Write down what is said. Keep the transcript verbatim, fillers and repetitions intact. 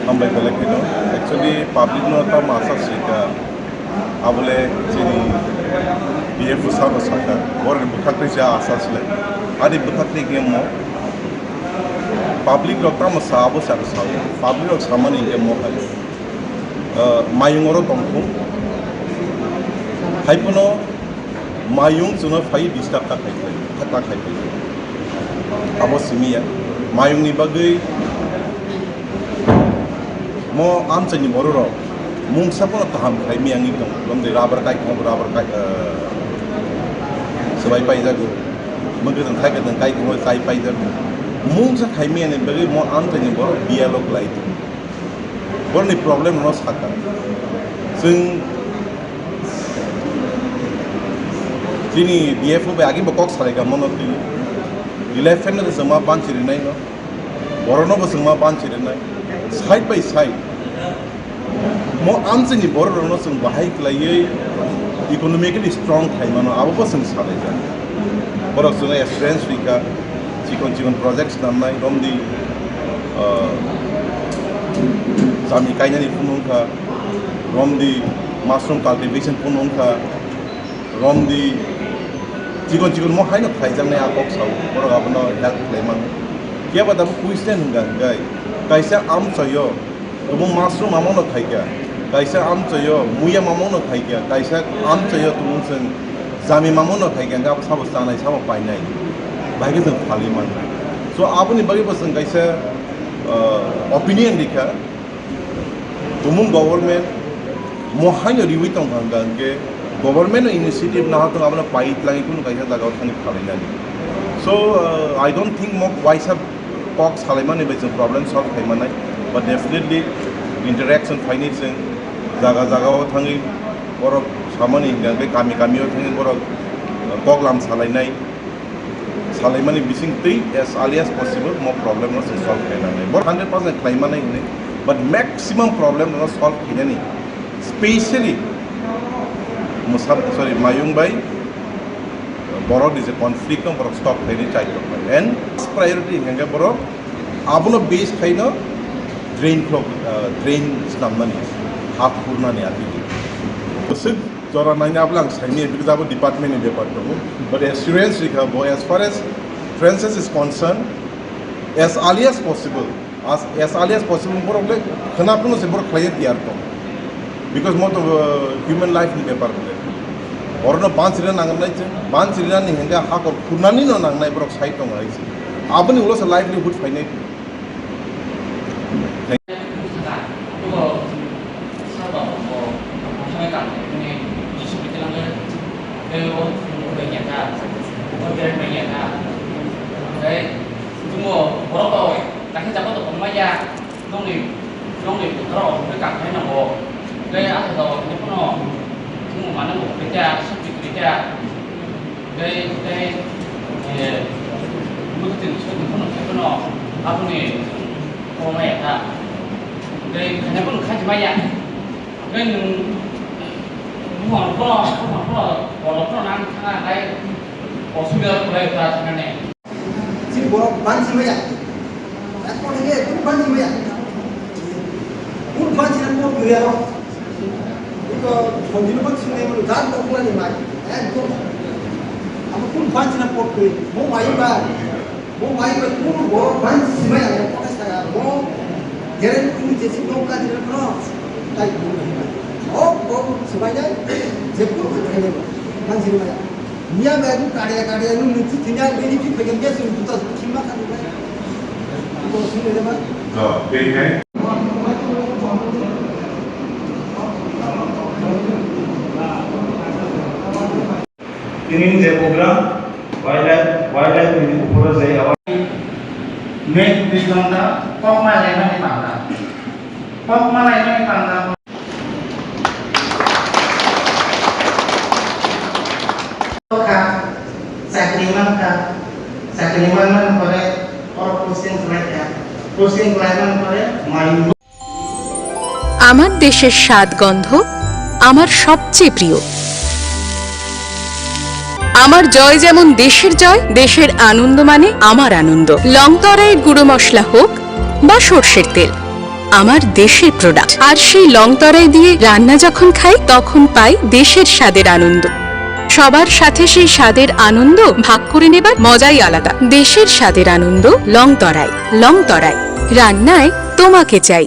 Hambai belai kheno. Actually, public no tamo asa sika. Abole chini B F O sabo saka. Borni bwkhak tei ja asa sile. Ani bwkhak tei kemo. Public rok tamo sa abo sa sa. Public rok samani kemo hai. Ah, mayung oro tongthung. Hai phano mayung chwngno phai disturb ta khai phai, ta khai phai. Abo simi ya. Mayungni bagwi mo amchaini bororok mungsa phano kaham khai miyangwi tong. Lomde rubber kai thong, rubber kai, eh, swbai paijago. Mwkhwtwng khai kwtwng kai thong, kai paijago. Mungsa khai miyani bagwi mo amchaini borok dialog lai thung. Borokni problem no saka. Chwng chini B F O bai agi bo kok salai ka mono twi. Elephant no chwngma banchi rinai no. Borok no bo chwngma banchi rinai. Side by side. Mo amchini borok rok no chwng bahai khlaiwi economically strong khai mano abo bo chwng salai ka. Borok chwngno experience rika, chikon chikon projects namnai, romdi, ah, jami kainani phunukha, romdi mushroom cultivation phunukha, romdi chikon chikon mo haino khlaijaknai a kok sao, borok abono help khlai mano. Phiya ba tabuk question hwnka hwnkhe, kaisa amchoyo Tumung mushroom mamungno khaikha, kaisa amchoyo muya mamungno khaikha, kaisa amchoyo tumung chwng jami mamungno khaikha, hwnkhe abo sabo chanai, sabo painai, bahai khe chwng phalwi mano. So, aboni bagwi bo chwng kaisa, uh, opinion rikha, tumung government mo haino riwi tongkha hwnkha hwnkhe government no initiative nahartong abono pai tlangwi kunu kaisa jagao thangwi phalainani. So, uh, I don't think mo waisa kok salaimani bai chwng problem solve khai manai, but definitely interaction phaini chwng jaga jagao thangwi borok samani hwnkha hwnkhe kami kamio thangwi borok, uh, kok lam salainai, salaimani bising twi as early as possible mo problem no chwng solve khai nanai. Borok hundred percent khlai manai hwnwi, but maximum problem no solve khainani, specially Musab, sorry, Mayung bai borok ni je conflict no borok stop khaini chai rok bai. And first priority hingke borok abono base khaino drain block, uh, drain snamnani, ha khurnani atiki. Bwswk jora naina abla ang saini because abo department ni bepar tongo. But assurance rikha bo as far as Francis is concerned, as early as possible, As, as early as possible borok le khwna phano se borok khlaiya tiyar tong. Because mo to, uh, human life ni bepar bole. Orono bansirina nangnai se, bansirina ni henge hakor khurnani no nangnai borok sai tong hai se. Aboni ulo se livelihood phainai. Tei chwngno borok bai, nakhe jaga tongma ya, nokni, nokni bwkha rok hwnwi kang khai nango. Tei aswk jagao hwnwi phano chwngno manwi bo kwrwi kha, sukti kwrwi kha. Tei, tei, eh, mwkhwtwng sukti phano khe phano aboni chwng komo ya kha. Tei khaina phano khachi maya. Tei nwng buphang phano, buphang phano, borok phano nang thangna hai osubida rok kwlai kha thangna ne. Chini borok bansi maya. Ekor hwnwi ekor bansi maya. Kung bansi na kung kiri aro. Ito continue bansi na ito dan kung kula ni mai. Ekdom. Amo kung bansi na kung kiri. Mo mai ba. Mo mai ba kung borok bansi maya. Mo kota saya. Mo geren kung jesi kung ka di na kung. Tai kung ni mai. Oh, kung sebanyak. Jepun kung kiri. Bansi maya. Miya bai bu kariya kariya nung nung chi thini ang bini chi phaikhe gas nung buta chi ma kha nung bai. Ko sung le ba. Oh, bini hai. Tini je program wildlife, wildlife ni upore je award. Mek dui ghonta kok ma lai mani panda. Kok ma lai mani panda. Kha, chakri man kha, chakri man man pore, oro posting khlai kha, posting khlai man pore, mai. আমার দেশের স্বাদ গন্ধ আমার সবচেয়ে প্রিয়। আমার জয় যেমন দেশের জয়, দেশের আনন্দ মানে আমার আনন্দ। লং তরাইয়ের গুঁড়ো মশলা হোক বা সর্ষের তেল, আমার দেশের প্রোডাক্ট। আর সেই লং তরাই দিয়ে রান্না যখন খাই, তখন পাই দেশের স্বাদের আনন্দ। সবার সাথে সেই স্বাদের আনন্দ ভাগ করে নেবার মজাই আলাদা। দেশের স্বাদের আনন্দ লং তরাই। লং তরাই, রান্নায় তোমাকে চাই।